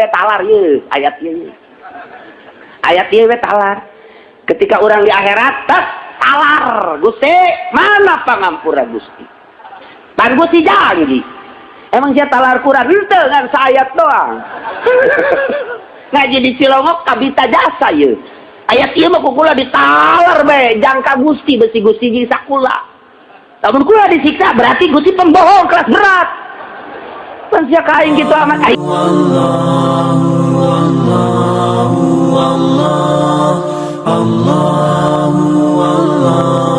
bae talar ye ayat ieu. Ayat ieu we talar. Ketika orang di akhirat tas talar, Gusti, mana pangampura Gusti? Pan Gusti janji. Emang sia talar Quran henteu ngan saayat doang. Ngaji di Cilongok kabita jasa ye. Ayat ieu mah ku kula ditalar bae jangka Gusti besi Gusti jeung sakula. Lamun kula disiksa berarti Gusti pembohong kelas berat. Pan sia ka aing kitu amat aing.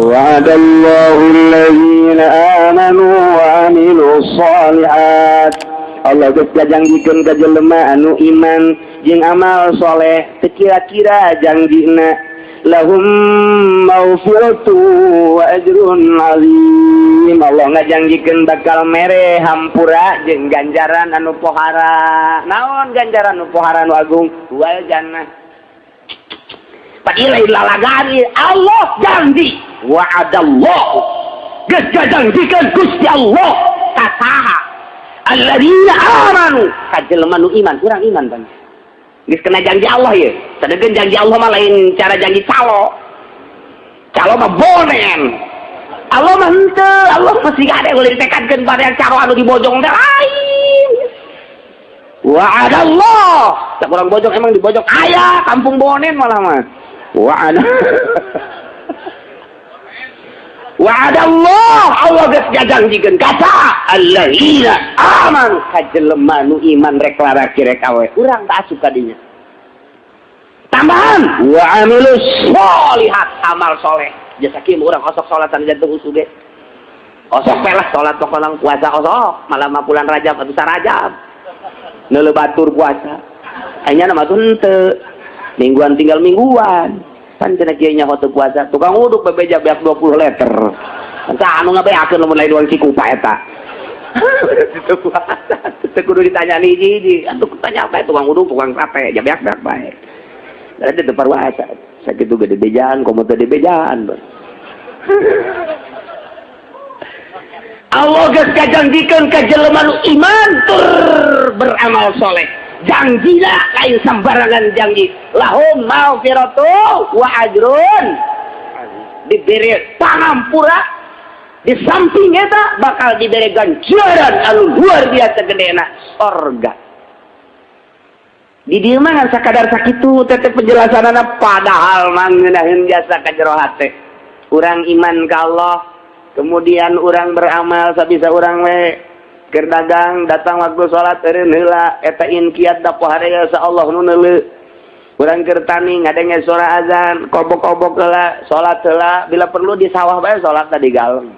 وعد الله الذين آمنوا وعملوا الصالحات. Allah geus ngajanjikeun ka jelema anu iman jeung amal soleh teu kira-kira janjina lahum maghfiratu wa ajrun azim. Allah ngajanjikeun bakal mere hampura jeung ganjaran anu pohara. Naon ganjaran anu pohara anu agung? Wal jannah. Padahal lalagaan Allah janji wa'adallahu geus ngajanjikeun Gusti Allah ka saha? Alladzina amanu ka jelema nu iman. Urang iman pan geus kena janji Allah ye. Sadegeun janji Allah mah lain cara janji calo. Calo mah bonen. Allah mah henteu, Allah masih ada boleh ditekadkeun pada yang calo anu dibojong teh lain. Wa'adallah. Tak urang bojong emang dibojong aya kampung bonen malah mah. Wa'ada Wa'adallah Allah geus ngajanjikeun ka saha? Alladzina amanu ka jelema nu iman rek laraki rek awe. Urang tak asup ka dinya. Tambahan wa amilus sholihat amal soleh. Jasa kieu urang osok salat sanajan teu usu ge. Osok we lah salat pokona puasa osok, malah mah bulan Rajab atuh sarajab. Neuleuh batur puasa. Anya mah tuh henteu. Mingguan tinggal mingguan. Pan cenah kieu nyaho teu puasa, tukang uduk bebeja beak 20 liter. Saha anu ngabeakeun lamun lain urang Cikupa eta. Teu puasa, teu kudu ditanya hiji-hiji. Atuh tanya apa tukang uduk, tukang sate, ja beak-beak bae. Da teu puasa. Sakitu gede bejaan, komo teu dibejaan. Allah geus ngajanjikeun ka jelema nu iman tur beramal soleh. Janjina lain sembarangan janji. Lahum maghfiratu wa ajrun. Diberi pangampura di samping eta bakal diberi ganjaran anu luar biasa gedena sorga. Di dieu mah ngan sakadar sakitu teh penjelasanana padahal mah ngeunaheun jasa ka jero hate. Urang iman ka Allah, kemudian urang beramal sabisa urang we. Keur dagang datang waktu salat eureun heula eta inkiat da pohara sa Allah nu neuleu. Urang keur tani ngadenge suara azan, kobok-kobok heula, salat heula, bila perlu di sawah bae salat di galeng.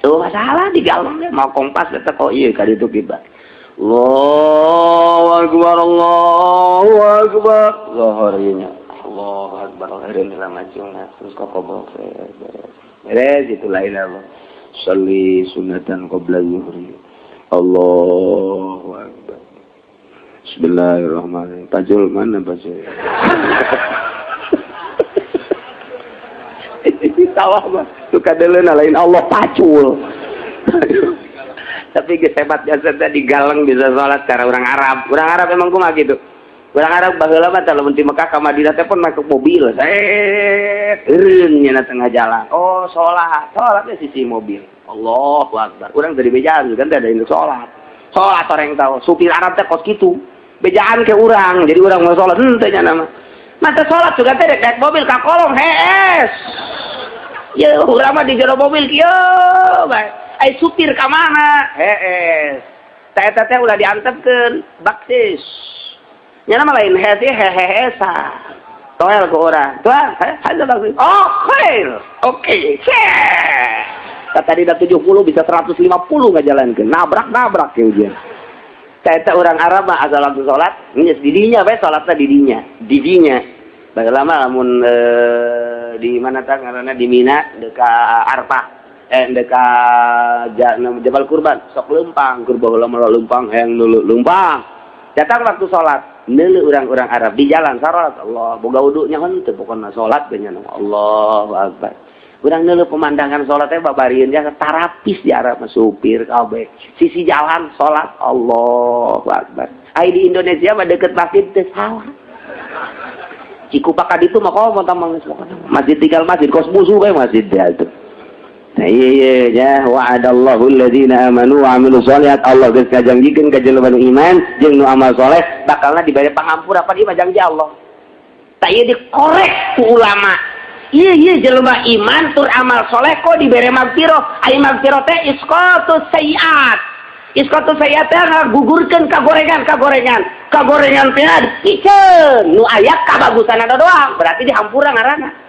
Tuh masalah di galeng ge mau kompas eta kok ieu ka ditu kita. Allahu akbar, Allahu akbar. Zuhur ieu nya. Allahu akbar, eureun heula majungna terus kokobok beres. Beres itu lain Allah. Shalli sunatan qabla zuhri. Allahu akbar. Bismillahirrahmanirrahim. Pajul mana pajul? Sawah mah suka deuleuna lain Allah pacul. Tapi geus hebat jasa teh di galeng bisa salat cara orang Arab. Orang Arab emang kumaha gitu. Orang Arab baheula mah teh lamun ti Mekah ka Madinah teh pun make mobil. Set eureun nya tengah jalan. Oh, salat. Salat teh sisi mobil. Allahu akbar. Urang dari bejaan kan teh ada induk salat. Salat orang tahu. Supir Arab teh kos kitu. Bejaan ke urang. Jadi urang mau salat henteu nya nama. Mata salat juga teh naik mobil ka kolong hees. Ye urang mah di jero mobil kieu bae. Ai supir ka mana? Hees. Teh eta teh ulah diantepkeun baksis. Nya nama lain hees heheesa. Toel ke urang. Tuan, ada baksis. Oh, khair. Oke. Tadi udah 70 bisa 150 ngajalankeun. Nabrak-nabrak ya ujian. Eta orang Arab mah asal waktu salat, geus didinya bae salatna didinya. Didinya. Baheula mah lamun di mana tah ngaranna di Mina deka Arfah, deka Jabal Kurban, sok leumpang, keur baheula mah leumpang hayang neuleu leumpang. Datang waktu salat, neuleu urang-urang Arab di jalan salat, Allah boga wudunya henteu pokona salat ge nya Allahu akbar. Urang neuleuh pemandangan salat teh babarieun jasa tarapis di Arab mah supir kabeh. Sisi jalan salat, Allahu Akbar. Ai di Indonesia mah deket masjid teh salah. Cikupa ka ditu mah komo tamang masjid tinggal masjid kos musuh bae masjid teh atuh. Nah iya iya ya, wa'adallahu alladzina amanu wa amilus sholihat, Allah geus ngajanjikeun ka jelema nu iman jeung nu amal soleh bakalna dibere pangampura, pan ieu mah janji Allah. Tak ieu dikorek ku ulama. Iya iya, jelema iman tur amal soleh kok dibere magfiroh. Ai magfiroh teh isqatus sayiat. Isqatus sayiat teh ngagugurkeun kagorengan kagorengan. Kagorengan teh dipiceun nu aya kabagusanana doang, berarti dihampura ngaranna.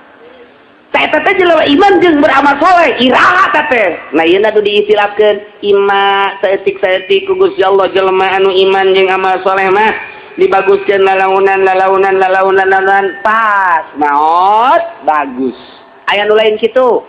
Tah eta teh jelema iman jeung beramal soleh, iraha ta teh? Nah, ieu nu diistilahkeun ima saeutik-saeutik ku Gusti Allah, jelema anu iman jeung amal soleh mah dibaguskeun lalaunan lalaunan lalaunan lalaunan, pas maot bagus. Aya nu lain kitu,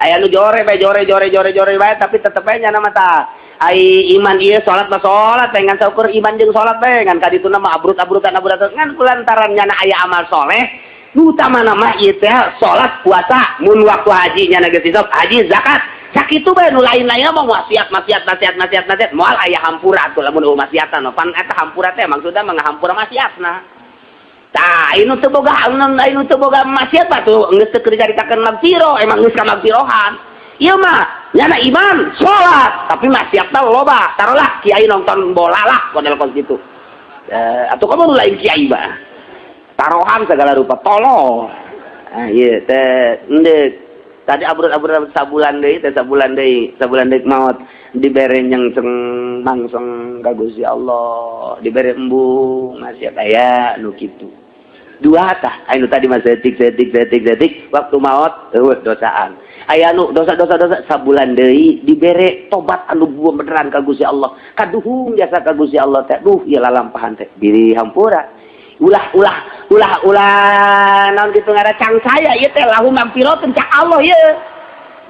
aya nu jore bae, jore jore jore jore bae, tapi tetep bae nyana mah tah ai iman ieu salat mah salat bae, ngan saukur iman jeung salat bae, ngan kadituna mah abrut-abrutan abrutan, ngan kulantaran nyana aya amal soleh nu utamana mah ieu teh salat, puasa, mun waktu haji nyana geus hisab haji, zakat, sakitu bae. Nu lain-lainna mah maksiat maksiat maksiat maksiat maksiat, moal aya hampura atuh lamun eueuh maksiatan. Pan eta hampura teh maksudna mah ngahampura maksiatna. Tah anu teu boga, anu teu boga maksiat mah tuh geus teu dicaritakeun magfirah, emang geus ka magfirohan. Ieu mah nyana iman salat tapi maksiatna loba, taruhlah kiai nonton bola lah, model kos kitu. Eh, atuh kamu nu lain kiai mah taruhan segala rupa tolol. Ah ieu teh endek tadi abrut-abrut, sabulan deui teh, sabulan deui, sabulan deui maot, dibere nyengseng mangseng ka Gusti Allah, dibere embung maksiat. Aya nu kitu dua tah, anu tadi mah saeutik saeutik saeutik saeutik, waktu maot eueuh dosaan. Aya nu dosa dosa dosa, sabulan deui dibere tobat anu beneran ka Gusti Allah, kaduhung jasa ka Gusti Allah teh, duh ieu lalampahan teh diri hampura, ulah ulah ulah ulah naon kitu ngaran, cang saya ieu teh lahu magfiratun cak Allah ieu.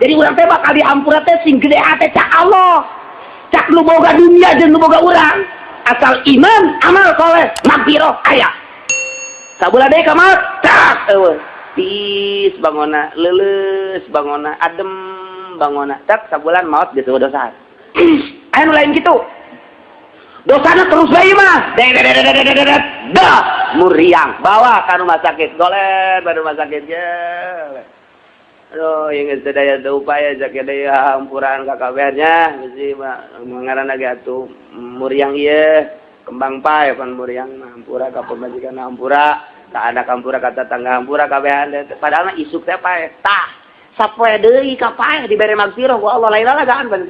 Jadi urang teh bakal dihampura teh sing gede hate cak Allah, cak nu boga dunia jeung nu boga urang, asal iman amal soleh magfirah aya. Sabulan deui ka maot cak eueuh tiis bangona, leuleus bangona, adem bangona, cak sabulan maot geus eueuh dosa. Aya nu lain kitu, dosana terus bae mah dah muriang, bawa ke rumah sakit, goler ke rumah sakit ge. Aduh, yang geus teu daya teu upaya, sakit deui, hampuran kakabehannya mesti mah ngaranna ge atuh muriang ieu kembang pae pan muriang mah. Hampura ka pamajikan, hampura ka anak, hampura ka tetangga, hampura kabehan, padahal mah isuk teh pae. Tah sapoe deui ka pae dibere magfirah ku Allah, lain lalagaan pan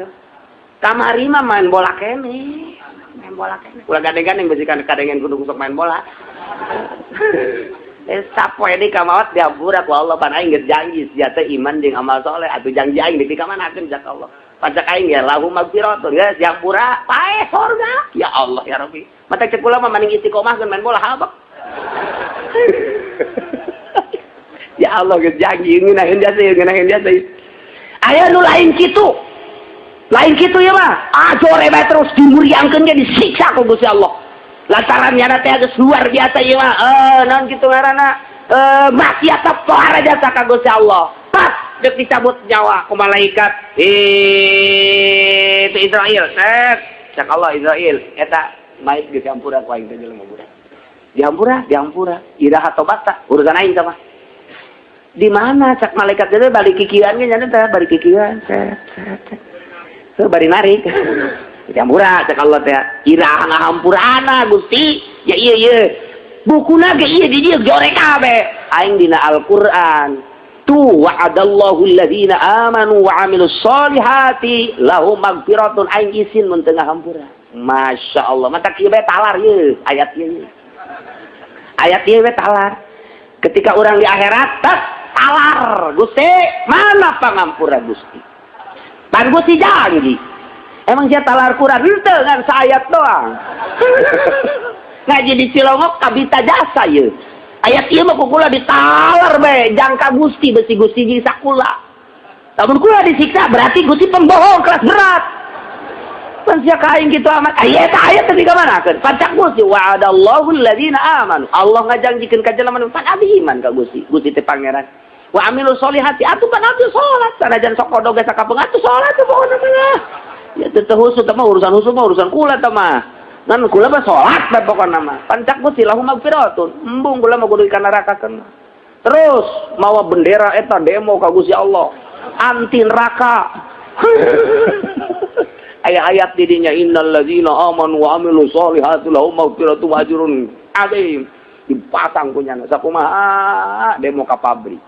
kamari mah main bola keneh, main bola keneh, ulah gandeng-gandeng besikan kadengen kudu sok main bola. Eh, sapoe deui ka maot dihampura ku Allah, pan aing geus janji sia teh iman jeung amal soleh atuh, janji aing di kamanakeun cak Allah, pajak aing ya lahu magfiratun, geus dihampura, pae sorga. Ya Allah ya Rabbi, mata cek kula mah mending istiqomah main bola habak. Ya Allah geus janji ngeunaheun jasa ngeunaheun jasa. Aya nu lain kitu, lain kitu ya mah ajore bae terus, dimuriangkeun ge disiksa ku Gusti Allah lantaran nyana teh geus luar biasa ieu mah. Eh, naon kitu ngaranna, eh, maksiat pohara jasa ka Gusti Allah, pas dek dicabut nyawa ku malaikat itu Israel, set cak Allah, Israel eta mait geus dihampura ku aing teh jelema budak, dihampura dihampura, iraha tobat urusan aing sama di mana cak malaikat itu balik kikian ge nyana teh, balik kikian set set set. So, bari narik dihampura cak Allah teh, iraha ngahampurana Gusti? Ya iya iya, bukuna ge ieu di dieu jorek kabeh aing dina Al-Qur'an tuh, wa'adallahu alladzina amanu wa amilus solihati lahum magfiratun, aing isin mun teu ngahampura. Masya Allah, mata kieu bae talar ye ayat ieu, ayat ieu we talar. Ketika orang di akhirat tas talar, Gusti mana pangampura Gusti? Pan Gusti janji. Emang sia talar Quran henteu, ngan saayat doang ngaji di Cilongok kabita jasa ye. Ayat ieu mah kukula ditalar bae jangka Gusti, besi Gusti nyiksa kula. Lamun kula disiksa berarti Gusti pembohong kelas berat. Pan sia ka aing kitu amat. Aya eta ayat teh dikamanakeun? Pacak Gusti wa'adallahu alladzina amanu. Allah ngajanjikeun ka jelema nu pan abdi iman ka Gusti. Gusti teh pangeran. Wa amilu sholihati, atuh pan atuh salat sanajan sok kodog ge sakapeung atuh salat tuh pokona mah. Ya teu husuk mah, urusan husuk mah urusan kula teh mah. Ngan kula mah salat bae pokona mah. Pancak Gusti lahum magfiratun. Embung kula mah kudu ka nerakakeun. Terus mawa bendera eta demo ka Gusti Allah. Anti neraka. Ayat-ayat didinya, innalladzina amanu wa amilu sholihati lahum maghfiratun wa ajrun adzim. Dipasang punya sakumaha demo ka pabrik.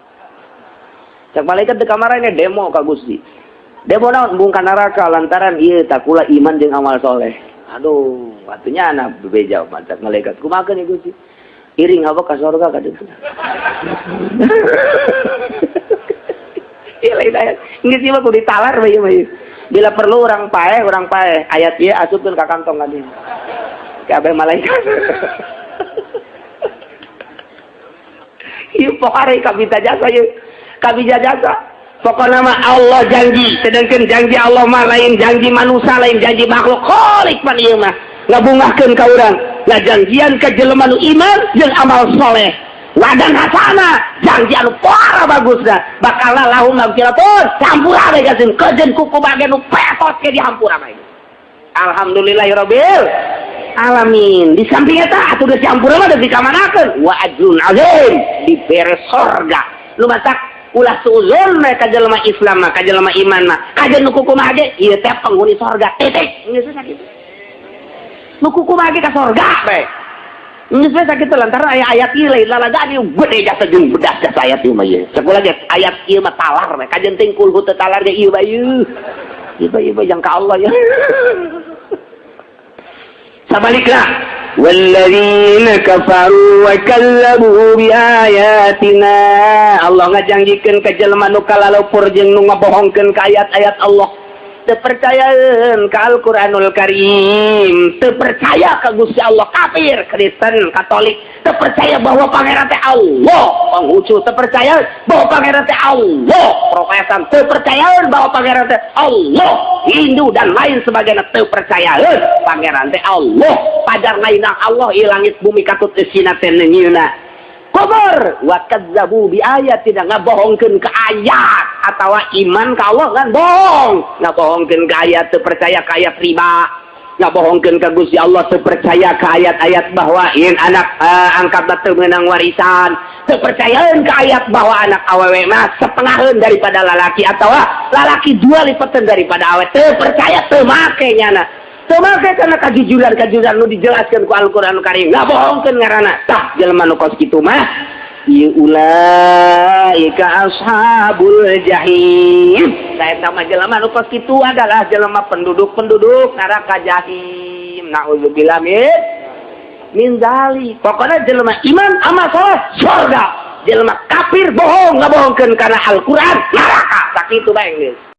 Cak malaikat di kamarnya demo ka Gusti. Demo naon? Embung ka neraka lantaran ieu tak kula iman jeung amal soleh. Aduh, atunya anak bebeja cak malaikat. Kumaha ya Gusti? Iring apa ka surga ka ditu. Iya lain ayat. Geus ieu mah kudu ditalar we ieu mah. Bila perlu orang paeh ayat ieu asupkeun ka kantong ka dieu. Kabeh malaikat. Ieu pokare kabita jasa ieu. Kabita jasa. Pokokna mah Allah janji, sedangkan janji Allah mah lain janji manusia, lain janji makhluk. Khalik pan ieu mah ngabungahkeun ka urang. Ngajanjian ka jelema nu iman jeung amal soleh. Wadan hasana, janji anu para bagusna, bakal lahum magfiratun, hampura bae gasin kejeun kuku bagian nu petot ke dihampura bae. Alhamdulillahirabbil alamin. Di samping eta atuh geus dihampura mah geus dikamanakeun wa ajrun azim, dibere sorga. Nu matak ulah suuzon we ka jelema Islam mah, ka jelema iman mah, kajeun nu kukumaha ge ieu teh penghuni sorga. Titik. Geus sakitu. Nu kukumaha ge ka sorga bae. Geus we sakitu lantaran aya ayat ieu lain lalagaan ieu gede jasa jeung bedas jasa ayat ieu mah ieu. Sakulah ge ayat ieu mah talar we, kajeun teuing kulhu teu talar ge ieu bae ieu. Ieu bae ieu bae jang ka Allah ya. Sabalikna walladzina kafaru wa kazzabu bi ayatina. Allah ngajanjikeun ka jelema nu kalalupur jeung nu ngabohongkeun ka ayat-ayat Allah. Teu percayaeun ka Al-Qur'anul Karim, teu percaya ka Gusti Allah, kafir, Kristen, Katolik, teu percaya bahwa pangeran teh Allah, Konghucu, teu percaya bahwa pangeran teh Allah, Protestan, teu percayaeun bahwa pangeran teh Allah, Hindu dan lain sebagainya teu percayaeun pangeran teh Allah, pajar lainna Allah ieu langit bumi katut eusina teh neunyeuna. Kubur wa kazzabu bi ayatina, ngabohongkeun ka ayat atawa iman ka Allah kan bohong, ngabohongkeun ka ayat, teu percaya ka ayat riba, ngabohongkeun ka Gusti Allah, teu percaya ka ayat-ayat bahwa yen anak angkat teu meunang warisan, teu percayaeun ka ayat bahwa anak awewe mah setengaheun daripada lalaki atawa lalaki dua lipateun daripada awewe, teu percaya, teu make nyana. Teu make karena kajujuran-kajujuran nu dijelaskeun ku Al-Qur'an Karim, ngabohongkeun ngaranna. Tah jelema nu kos kitu mah ieu ulaika ashabul jahim. Saeta mah jelema nu kos kitu adalah jelema penduduk-penduduk neraka jahim. Nauzubillah min dzalik. Pokona jelema iman amal saleh surga, jelema kafir bohong ngabohongkeun kana Al-Qur'an neraka. Sakitu bae geus.